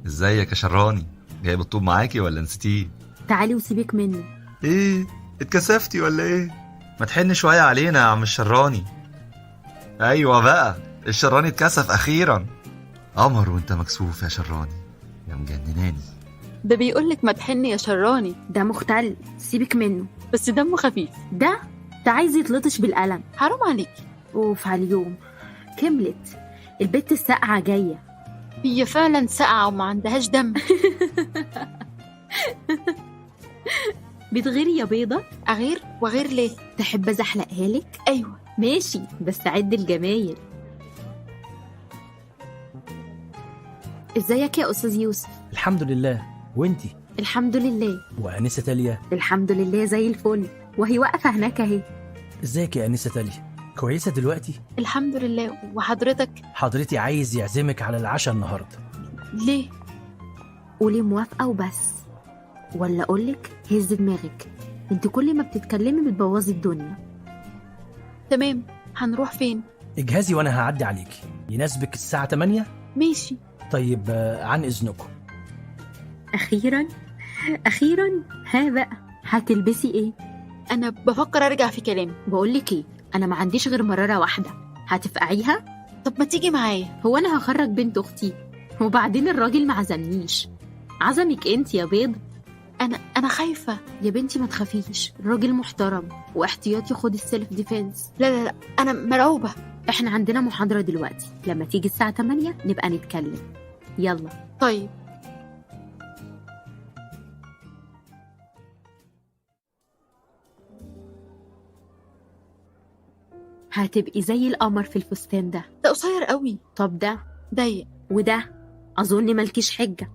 ازيك يا شراني؟ جايب الطوب معاكي ولا نسيتيه؟ تعالي وسيبك منه. ايه اتكسفتي ولا ايه؟ ما تحن شوية علينا يا عم الشراني. ايوه بقى، الشراني اتكسف اخيرا. قمر وانت مكسوف يا شراني، يا مجنناني. ده بيقولك ما تحن يا شراني. ده مختل، سيبك منه. بس دمه خفيف. ده عايز يتلطش بالقلم. حرام عليكي. اوف على اليوم، كملت البت الساقعة جاية. هي فعلا ساقعة وما عندهاش دم. بتغيري يا بيضة؟ أغير؟ وغير ليه؟ تحب أزحلقها لك؟ أيوة ماشي، بس عد الجمايل. ازيك يا أستاذ يوسف؟ الحمد لله، وانتي؟ الحمد لله. وأنسة تاليا؟ الحمد لله زي الفل، وهي واقفة هناك اهي. ازيك يا أنسة تاليا؟ كويسة دلوقتي؟ الحمد لله. وحضرتك؟ حضرتي عايز يعزمك على العشاء النهاردة. ليه؟ قولي موافقة وبس، ولا أقولك هز دماغك، انت كل ما بتتكلمي بتبوظي الدنيا. تمام، هنروح فين؟ اجهزي وأنا هعدي عليكي. يناسبك الساعة 8؟ ماشي. طيب عن إذنكم. أخيرا أخيرا. ها بقى، هتلبسي إيه؟ أنا بفكر أرجع في كلامي. بقولك إيه، أنا ما عنديش غير مرارة واحدة، هتفقعيها؟ طب ما تيجي معايا. هو أنا هخرج بنت أختي؟ وبعدين الراجل ما عزمنيش، عزمك أنت يا بيض. أنا خايفة يا بنتي. ما تخافيش، الراجل محترم، واحتياطي خد ال self defense. لا لا لا، أنا مرعوبة. إحنا عندنا محاضرة دلوقتي، لما تيجي الساعة 8 نبقى نتكلم. يلا. طيب. هتبقي زي القمر في الفستان ده. ده قصير قوي. طب ده ضيق. وده أظن ملكيش حجة،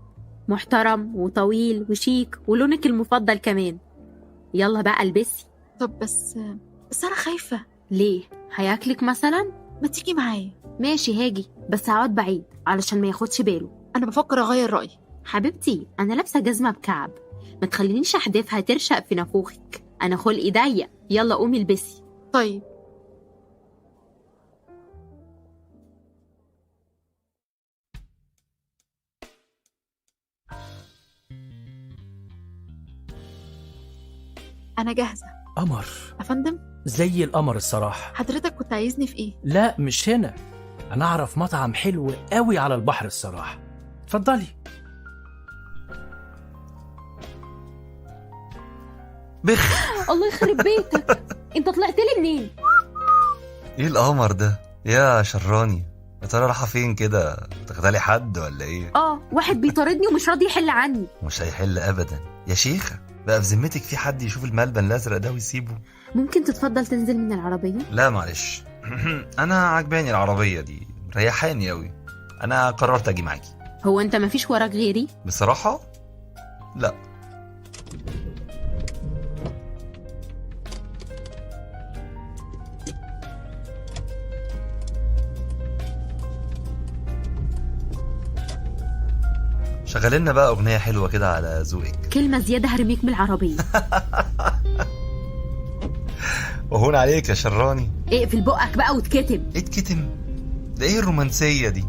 محترم وطويل وشيك ولونك المفضل كمان. يلا بقى البسي. طب بس أنا خايفة. ليه؟ هياكلك مثلا؟ ما تيجي معايا. ماشي هاجي، بس هقعد بعيد علشان ما ياخدش باله. أنا بفكر أغير رأيي. حبيبتي أنا لابسة جزمة بكعب، ما تخلينيش أحدفها ترشق في نافوخك، أنا خلقي ضيق. يلا قومي البسي. طيب. أنا جاهزة. قمر. أفندم؟ زي القمر الصراحة. حضرتك كنت عايزني في إيه؟ لا مش هنا، أنا أعرف مطعم حلو قوي على البحر الصراحة. اتفضلي. بخ. الله يخرب بيتك، أنت طلعت لي منين؟ إيه القمر ده يا شراني؟ يا ترى رايحة فين كده؟ تغتالي حد ولا إيه؟ واحد بيطاردني ومش راضي يحل عني. مش هيحل أبدا يا شيخة. بقى في ذمتك في حد يشوف الملبن الازرق ده ويسيبه؟ ممكن تتفضل تنزل من العربية؟ لا معلش، انا عجباني العربية دي، ريحاني قوي. انا قررت اجي معاكي. هو انت مفيش وراك غيري؟ بصراحة لا. شغلنا بقى أغنية حلوة كده على ذوقك. كلمة زيادة هرميك من العربية. وهون عليك يا شراني. اقفل بقك بقى واتكتم. اتكتم؟ ده ايه الرومانسية دي؟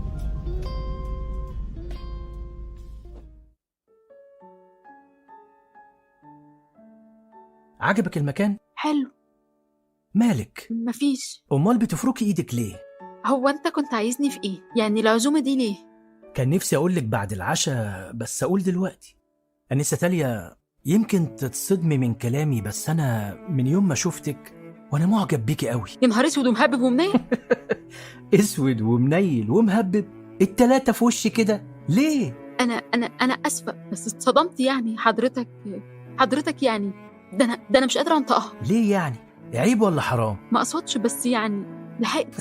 عجبك المكان؟ حلو. مالك؟ مفيش. أمال بتفركي إيدك ليه؟ هو أنت كنت عايزني في إيه؟ يعني العزومة دي ليه؟ كان نفسي أقولك بعد العشاء، بس أقول دلوقتي. أنسة تاليا، يمكن تتصدمي من كلامي، بس أنا من يوم ما شفتك وأنا معجب بيكي قوي. يا نهار أسود ومهبب ومنيل. أسود ومنيل ومهبب، التلاتة في وشي كده ليه؟ أنا أسفة، بس اتصدمت يعني. حضرتك يعني ده أنا مش قادرة أنطقها. ليه يعني؟ عيب ولا حرام؟ ما أقصدش، بس يعني لحقت.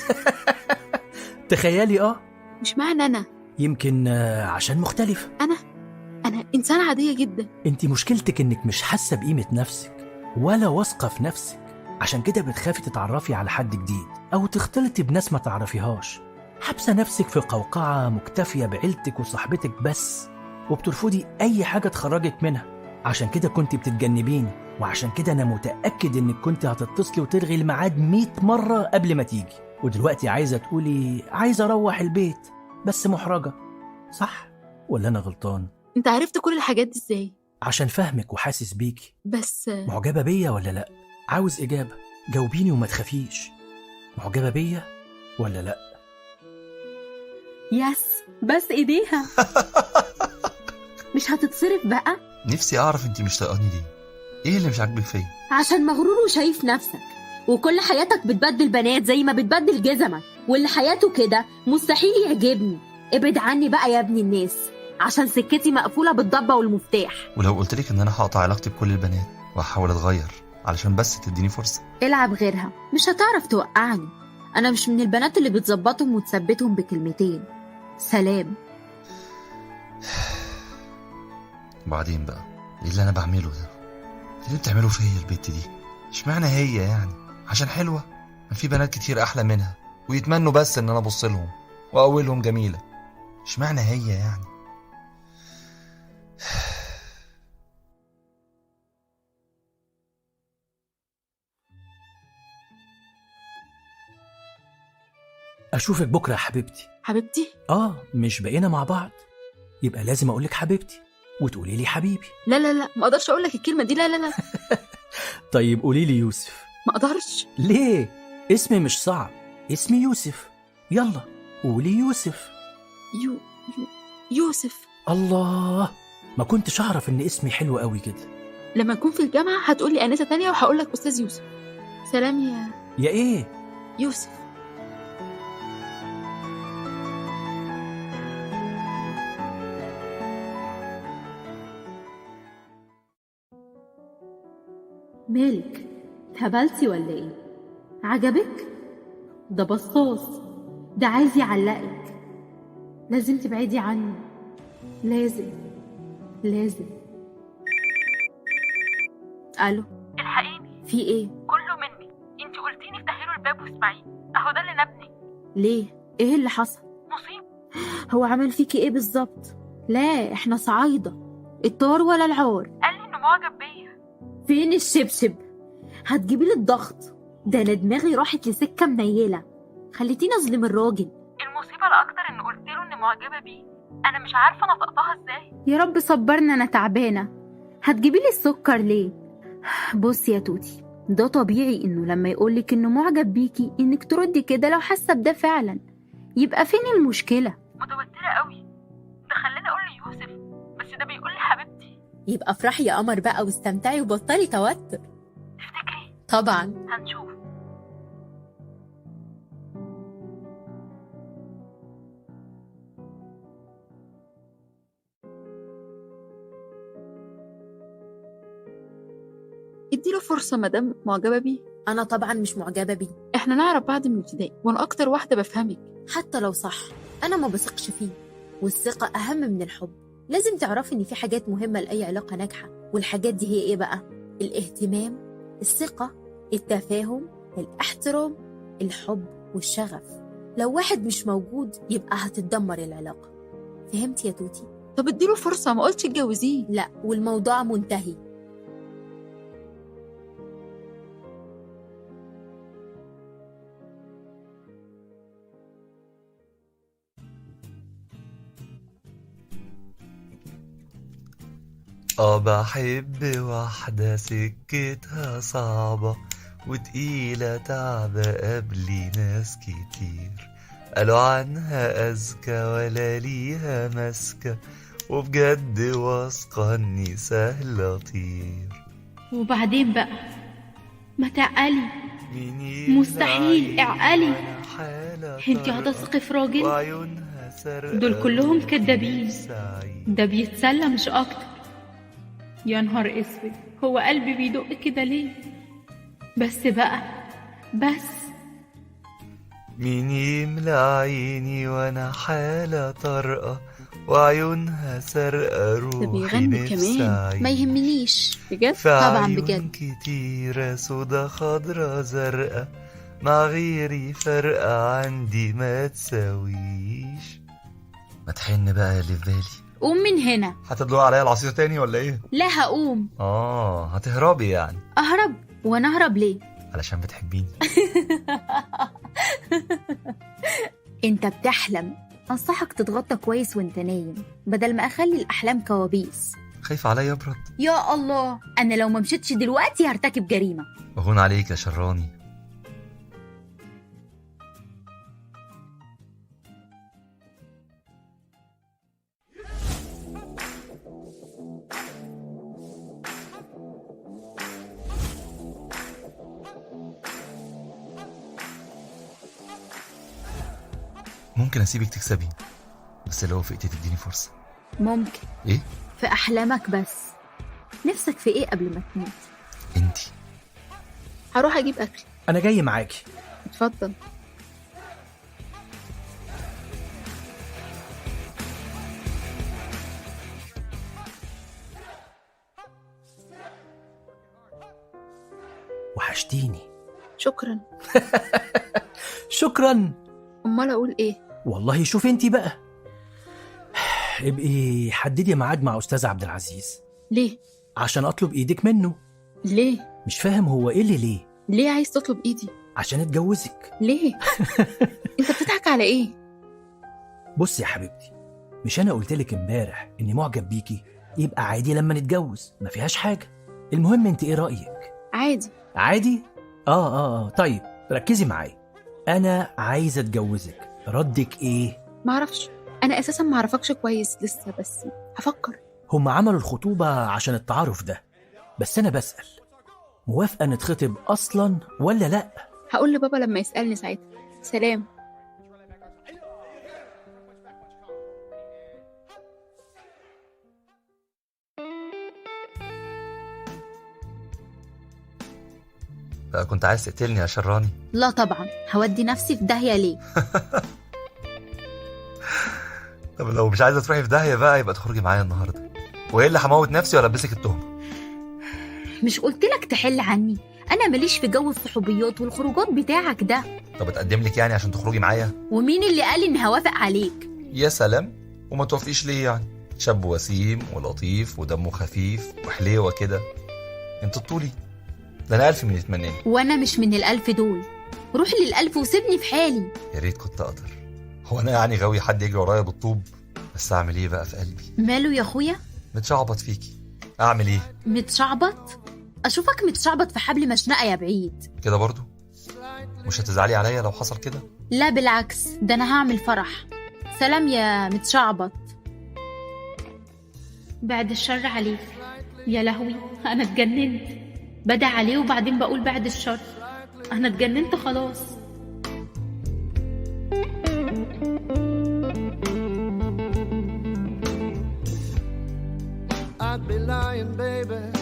تخيلي. مش معنى أنا. يمكن عشان مختلفة. أنا إنسانة عادية جدا. أنت مشكلتك إنك مش حاسة بقيمة نفسك ولا واثقة في نفسك، عشان كده بتخافي تتعرفي على حد جديد أو تختلطي بناس ما تعرفيهاش. حابسة نفسك في قوقعة، مكتفية بعيلتك وصاحبتك بس، وبترفضي أي حاجة تخرجك منها. عشان كده كنت بتتجنبيني، وعشان كده أنا متأكد إنك كنت هتتصلي وتلغي الميعاد 100 مرة قبل ما تيجي. ودلوقتي عايزة تقولي عايزة أروح البيت، بس محرجة، صح؟ ولا أنا غلطان؟ انت عرفت كل الحاجات دي ازاي؟ عشان فهمك وحاسس بيكي. بس معجبة بيا ولا لأ؟ عاوز إجابة، جاوبيني وما تخافيش. معجبة بيا ولا لأ؟ يس، بس ايديها. مش هتتصرف بقى؟ نفسي اعرف انت مش طايقاني ليه؟ ايه اللي مش عاجبك فيا؟ عشان مغرور وشايف نفسك، وكل حياتك بتبدل بنات زي ما بتبدل جزمك، واللي حياته كده مستحيل يعجبني. ابعد عني بقى يا ابن الناس، عشان سكتي مقفولة بالضبة والمفتاح. ولو قلت لك ان انا هقطع علاقتي بكل البنات وهحاول اتغير علشان بس تديني فرصة؟ العب غيرها، مش هتعرف توقعني. انا مش من البنات اللي بتظبطهم وتثبتهم بكلمتين. سلام. وبعدين بقى ايه اللي انا بعمله ده؟ ايه اللي بتعمله فيا البت دي؟ اشمعنى هي يعني؟ عشان حلوة؟ ما في بنات كتير احلى منها ويتمنوا بس ان انا ابص لهم، واولهم جميلة. اشمعنى هي يعني؟ أشوفك بكرة يا حبيبتي. حبيبتي؟ آه، مش بقينا مع بعض؟ يبقى لازم أقولك حبيبتي وتقولي لي حبيبي. لا لا لا، ما أقدرش أقولك الكلمة دي، لا لا لا. طيب قولي لي يوسف. ما أقدرش. ليه؟ اسمي مش صعب، اسمي يوسف. يلا قولي يوسف. يو يو يوسف. الله، ما كنتش أعرف إن اسمي حلو قوي كده. لما نكون في الجامعة هتقولي أنسة تانية وهقولك أستاذ يوسف. سلام يا إيه؟ يوسف. مالك اتهبلتي ولا ايه؟ عجبك؟ ده بصاص، ده عايز يعلقك. لازم تبعدي عنه، لازم لازم. الو، الحقيني. في ايه؟ كله مني، انت قلتيني افتحي له الباب واسمعيه، اهو ده اللي نبني. ليه؟ ايه اللي حصل؟ مصيبه. هو عمل فيكي ايه بالظبط؟ لا احنا صعايده، الطار ولا العار. قال لي انه معجب بيا. فين الشبشب؟ هتجيبي لي الضغط. ده انا دماغي راحت لسكه منيله، خليتيني اظلم الراجل. المصيبه الاكتر ان قلت له اني معجبه بيه، انا مش عارفه نطقتها ازاي. يا رب صبرنا، انا تعبانه. هتجيبي لي السكر ليه؟ بصي يا توتي، ده طبيعي انه لما يقولك انه معجب بيكي انك تردي كده لو حاسه بده فعلا. يبقى فين المشكله؟ متوتره قوي، ده خلاني اقول ليوسف، بس ده بيقول لي حبيبتي. يبقى افرحي يا قمر بقى واستمتعي وبطلي توتر. تفتكري؟ طبعا. هنشوف. اديله فرصة مدام معجبة بيه. أنا طبعا مش معجبة بيه. احنا نعرف بعض من ابتدائي، وأنا أكتر واحدة بفهمك. حتى لو صح، أنا ما بثقش فيه، والثقة أهم من الحب. لازم تعرفي إن في حاجات مهمة لأي علاقة ناجحة، والحاجات دي هي إيه بقى؟ الاهتمام، الثقة، التفاهم، الاحترام، الحب والشغف. لو واحد مش موجود يبقى هتتدمر العلاقة. فهمتي يا توتي؟ طب اديله فرصة، ما قلتش اتجوزيه. لا، والموضوع منتهي. بحب واحدة سكتها صعبة وتقيلة تعبة قبلي ناس كتير، قالوا عنها أذكى ولا ليها ماسكة، وبجد واثقة إني سهل أطير. وبعدين بقى ما تعقلي، مستحيل اعقلي. انتي هتثقي في راجل؟ دول كلهم كدابين، ده بيتسلى مش أكتر. يا نهار اسود، هو قلبي بيدق كده ليه؟ بس بقى بس. مين يملى عيني وانا حالة طرقة وعيونها سرقة روحي بيغني كمان. ما يهمنيش بجد؟ طبعا بجد. كتيرة سودا خضرة زرقة مع غيري فرقة عندي ما تساويش. ما تحن بقى اللي في بالي. قوم من هنا. هتدلق عليا العصير تاني ولا ايه؟ لا هقوم. هتهربي يعني؟ اهرب؟ وانا اهرب ليه؟ علشان بتحبيني. انت بتحلم. أنصحك تتغطى كويس وانت نايم بدل ما أخلي الأحلام كوابيس. خايفة عليا أبرد؟ يا الله، أنا لو ما مشيتش دلوقتي هرتكب جريمة. بهون عليك يا شراني. ممكن أسيبك تكسبي، بس لو وافقتي تديني فرصة. ممكن. إيه؟ في أحلامك بس. نفسك في إيه قبل ما تموت؟ إنتي. هروح أجيب أكل. أنا جاي معاكي. اتفضل. وحشتيني. شكرا. شكرا. أمال أقول إيه؟ والله شوف انتي بقى، ابقي حددي ميعاد مع أستاذ عبد العزيز. ليه؟ عشان أطلب إيدك منه. ليه؟ مش فاهم هو إيه اللي ليه؟ ليه عايز تطلب إيدي؟ عشان أتجوزك. ليه؟ أنت بتضحك على إيه؟ بصي يا حبيبتي، مش أنا قلتلك امبارح إني معجب بيكي؟ يبقى عادي لما نتجوز، ما فيهاش حاجة. المهم أنت إيه رأيك؟ عادي. عادي؟ آه طيب ركزي معايا، أنا عايز أتجوزك، ردك إيه؟ معرفش، أنا أساساً معرفكش كويس لسه، بس هفكر. هم عملوا الخطوبة عشان التعارف ده، بس أنا بسأل، موافقة نتخطب أصلاً ولا لأ؟ هقول لبابا لما يسألني ساعتها. سلام. بقى كنت عايز تقتلني يا شراني؟ لا طبعا، هودي نفسي في داهية ليه؟ طب لو مش عايزة تروحي في داهية بقى يبقى تخرجي معايا النهاردة، وإيه اللي هموت نفسي وألبسك التهمة؟ مش قلت لك تحل عني؟ أنا ماليش في جو الصحوبيات والخروجات بتاعك ده. طب اتقدم لك يعني عشان تخرجي معايا؟ ومين اللي قال إني هوافق عليك؟ يا سلام، وما توافقيش ليه يعني؟ شاب وسيم ولطيف ودمه خفيف وحليوة كده، انت الطولي ده أنا 1000 من يتمناني. وأنا مش من ال1000 دول، روح لل1000 وسيبني في حالي. يا ريت كنت أقدر، هو أنا يعني غاوي حد يجري ورايا بالطوب؟ بس أعمل إيه بقى في قلبي؟ ماله يا أخويا؟ متشعبط فيكي، أعمل إيه؟ متشعبط؟ أشوفك متشعبط في حبل مشنقة يا بعيد. كده برضو؟ مش هتزعلي عليا لو حصل كده؟ لا بالعكس، ده أنا هعمل فرح. سلام يا متشعبط. بعد الشر عليك. يا لهوي أنا اتجننت، بدع عليه وبعدين بقول بعد الشر، أنا اتجننت خلاص. I'd be lying, baby,